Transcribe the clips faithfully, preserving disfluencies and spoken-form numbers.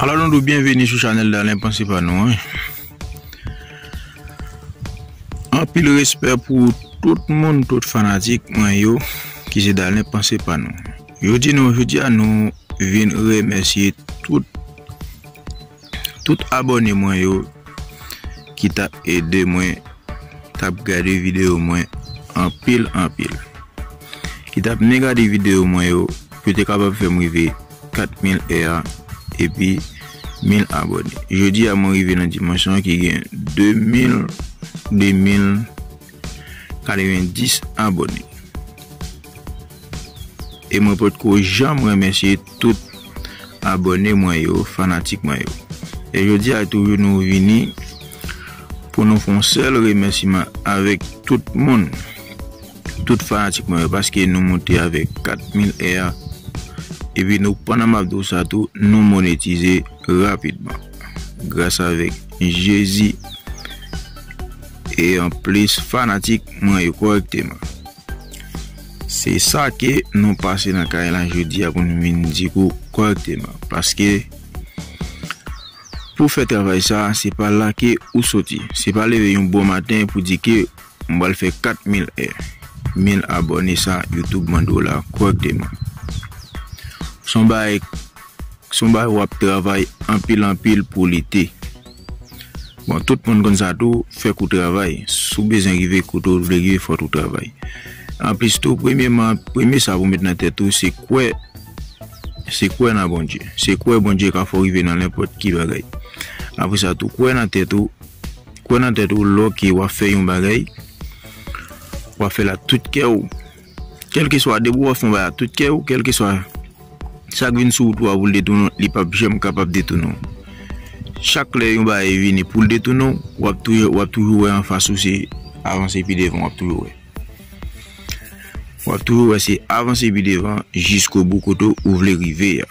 Alò nou di w byenveni sou chanèl Dalen Panse Pa Nou an. Anpil respè pou tout moun, tout fanatik mwen yo ki se Dalen Panse Pa Nou. Jodi nou, jodi a nou vin remèsye tout, tout abòne mwen yo ki t ap ede mwen, t ap gade videyo mwen anpil, anpil. Ki t ap byen gade videyo mwen yo, pou te kapab fè m rive kat mil è a, epi mil abòne. Jodi a, mwen rive nan dimansyon an ki gen de mil, de mil katrevendis abòne. E mwen potko janm remèsye tout abòne mwen yo, fanatik mwen yo. E jodi a toujou nou vini pou nou fè yon sèl remèsiman avèk tout moun, tout fanatik mwen yo, paske nou moute avèk kat mil è a. Epi nou, pandan m ap di w sa tou, nou monetize rapidman. Gras avèk Jezi e anplis fanatik mwen yo kòrèkteman. Se sa ke nou pase nan kay la jodi a pou nou vin di kou kòrèkteman. Paske pou fè travay sa, se pa la ke ou soti. Se pa leve yon bon maten pou di ke m pral fè kat mil è, mil abòne sa YouTube mande w la kòrèkteman. Se yon bagay, se yon bagay w ap travay anpil, anpil pou li te. Bon, tout moun konn sa tou, fòk ou travay. Si w bezwen rive kote w vle rive, fòk ou travay. Anplis tou, premyeman, premye sa pou w met nan tèt ou, se kwè, se kwè nan Bondye. Se kwè Bondye ka fè w rive nan nenpòt ki bagay. Apre sa tou, kwè nan tèt ou, kwè nan tèt ou lè ke w ap fè yon bagay, w ap fè l ak tout kè w. Kèlkeswa, depi w ap fè yon bagay ak tout kè w, kèlkeswa sa k vin sou wout ou a pou l detounen w, li p ap janm kapab detounen w. Chak lè yon bagay vini pou l detounen w, w ap toujou, w ap toujou wè anfas ou se avanse pi devan, w ap toujou wè. W ap toujou wè se avanse pi devan jiskobou kote w vle rive a.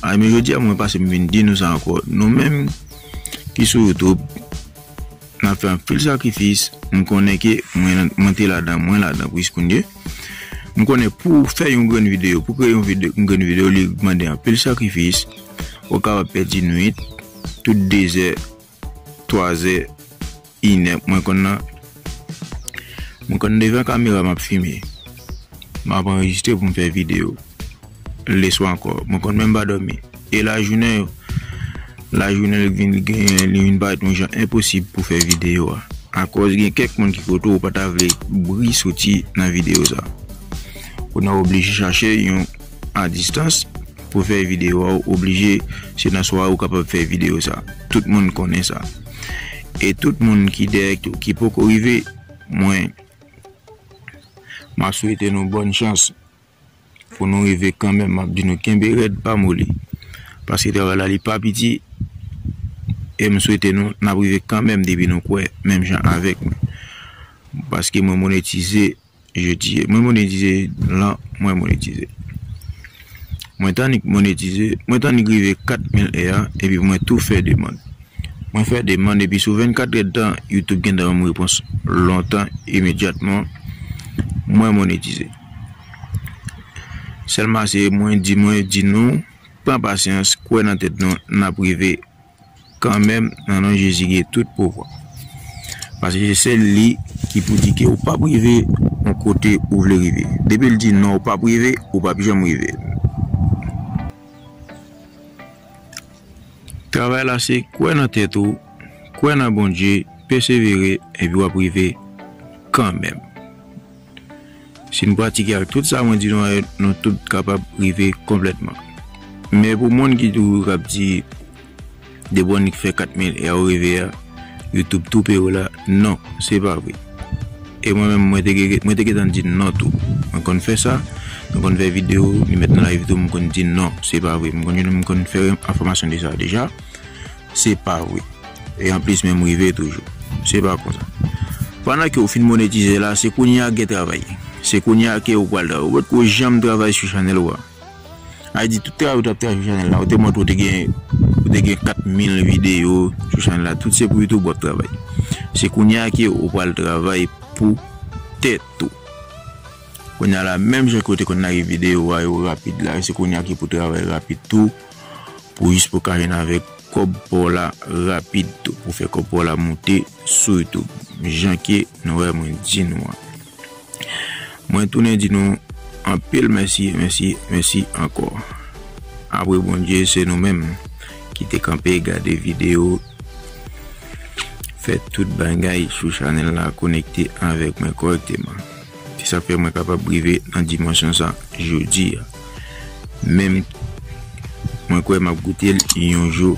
A, men jodi a, mwen pase m vin di nou sa ankò. Nou menm ki sou YouTube, n ap fè anpil sakrifis. M konnen ke mwen, mwen te ladan, mwen ladan plis kounye. M konnen pou fè yon grenn videyo, pou kreye yon vide-, yon grenn videyo, li mande anpil sakrifis. Ou kapab pèdi nwit, tout dezè, twazè, inè, mwen konn nan, mwen konn devan kamera, m ap filme. M ap anrejistre pou m fè videyo. Leswa ankò, mwen konn menm pa dòmi. E lajounen yo, lajounen li vin genyen, li vin parèt yon jan enposib pou fè videyo a. Akoz gen kèk moun ki kote w pa ta vle bri soti nan videyo sa. Kounye a w oblije chache yon a distans pou fè videyo a, w oblije, se nan swa ou kapab fè videyo sa. Tout moun konnen sa. E tout moun ki dèyè, ki poko rive, mwen, m ap swete nou bòn chans pou nou rive kanmenm. M ap di nou kenbe rèd, pa moli. Paske travay la, li pa piti. E m swete nou, n ap rive kanmenm depi nou kwè menm jan avèk mwen. Paske mwen monetize, jodi, mwen monetize lan, mwen monetize. Mwen t annik monetize, mwen t annik rive kat mil è a, epi mwen tou fè demann. Mwen fè demann, epi sou vennkat èdtan, YouTube gentan ban m repons lontan, imedyatman, mwen monetize. Sèlman se mwen di, mwen di nou, pran pasyans, kwè nan tèt nou, n ap rive kanmenm, nan non Jezi ki gen tout pouvwa. Paske se sèl li ki pou di ke ou p ap rive yon kote ou vle rive. Depi l di non, ou p ap rive, ou p ap janm rive. Travay la se kwè nan tèt ou, kwè nan Bondye, pesevere, epi w ap rive kanmenm. Si n pratike ak tout sa mwen di nou an, nou tout kapab rive konplètman. Men pou moun ki toujou k ap di, depi w annik fè kat mil è a ou rive a, YouTube toupe w la, non, se pa vre. E mwen menm, mwen te gen, mwen te gentan di non tou. Mwen konn fè sa, mwen konn fè videyo, li met nan live tou, mwen konn di non, se pa vre. Mwen konn, mwen konn fè enfòmasyon de sa deja, se pa vre. E anplis, menm rive toujou. Se pa konsa. Pandan ke w fin monetize la, se kounye a gen travay. Se kounye a ke ou pral travay. Ou potko janm travay sou chanèl ou a. A di tout travay ou t ap travay sou chanèl la, ou te montre ou te gen, ou te gen kat mil videyo sou chanèl la, tout se pou YouTube w ap travay. Se kounye a ke ou pral travay pou tèt ou. Kounye a la, menm jan ke ou te konn lage videyo a yo rapid la, se kounye a ke pou travay rapid tou. pou jis pou ka jwenn avèk kòb pa w la rapid tou, pou fè kòb pa w la moute sou YouTube. Jan ke nou wè mwen di nou an. Mwen tounen di nou anpil mèsi, mèsi, mèsi ankò. Apre Bondye, se nou menm ki te kanpe gade videyo, fè tout bagay sou chanèl la konekte avèk mwen kòrèkteman. Se sa k fè mwen kapab rive nan dimansyon sa jodi a. Men mwen kwè m ap goute l yon jou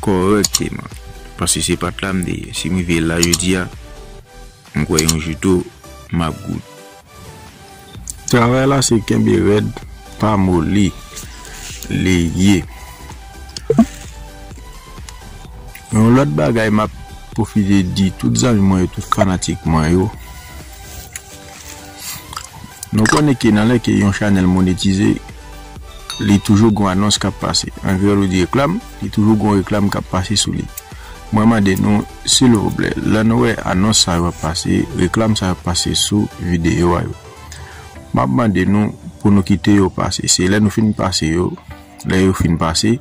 kòrèkteman. Paske se pa t la m te ye. Si m rive la jodi a, m kwè yon jou tou m ap goute. Travay la se kenbe rèd, pa moli, li ye. Yon lòt bagay m ap pwofite di tout zanmi mwen yo, tout fanatik mwen yo. Nou konnen ke nan lè ke yon chanèl monetize, li toujou gon anons k ap pase. An kreyòl ou di reklam, li toujou gon reklam k ap pase sou li. Mwen mande nou, silvouplè, lè nou wè anons sa yo ap pase, reklam sa yo ap pase sou videyo a yo. M ap mande nou pou nou kite yo pase. Se lè nou fin pase yo, lè yo fin pase,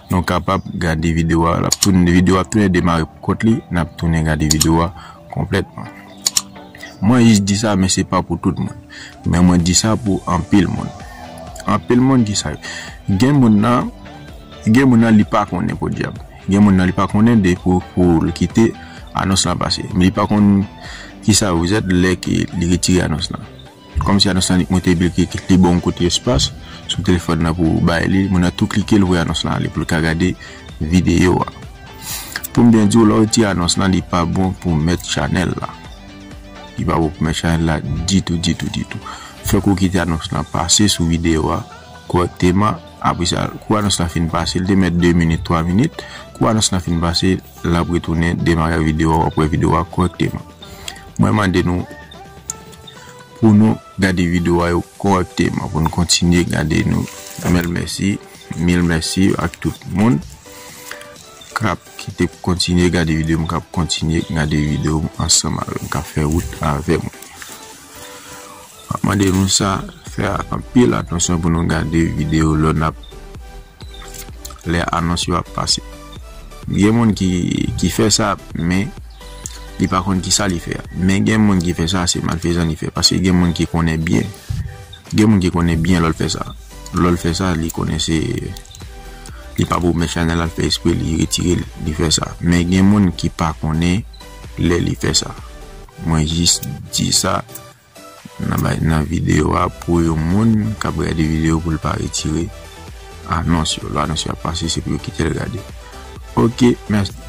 nou kapab gade videyo a, l ap tounen, videyo a ap tounen demare pou kont li, n ap tounen gade videyo a konplètman. Mwen jis di sa, men se pa pou tout moun. Men mwen di sa pou anpil moun. Anpil moun ki sa yo. Gen moun nan, gen moun nan li pa konnen podyab. Gen moun nan li pa konnen de pou, pou l kite anons lan pase. Men li pa konn ki sa yo zèt lè ke li retire anons lan. Kòmsi anons lan li monte epi li, li ba w yon kote espas sou telefòn nan pou w bay li, moun nan tou klike l voye anons lan ale pou l ka gade videyo a. Pou m byen di w, lè w retire anons lan, li pa bon pou mèt chanèl la. Li pa bon pou mèt chanèl la ditou, ditou, ditou. Fòk ou kite anons lan pase sou videyo a kòrèkteman. Apre sa, kou anons lan fin pase, li te mèt de minit, twa minit. Kou anons lan fin pase, l ap retounen demare videyo a, w ap wè videyo a kòrèkteman. Mwen mande nou pou nou gade videyo a yo kòrèkteman, pou nou kontinye gade nou. Mil mèsi, mil mèsi ak tout moun k ap ki te kontinye gade videyo m, k ap kontinye gade videyo m ansanm avè m, k ap fè wout avè mwen. M ap mande nou sa, fè anpil atansyon pou nou gade videyo lè n ap, lè anons yo ap pase. Gen moun ki, ki fè sa, men li pa konn ki sa li fè a. Men gen moun ki fè sa, se malfezan li fè. Paske gen moun ki konnen byen. Gen moun ki konnen byen lè l fè sa. Lè l fè sa, li konnen se, li pa pou mèt chanèl la, l fè espre, li retire l, li fè sa. Men gen moun ki pa konnen lè li fè sa. Mwen jis di sa nan bay, nan videyo a pou yon moun k ap gade videyo pou l pa retire anons yo. Lè anons yo ap pase, se pou yo kite l gade. Oke, mèsi.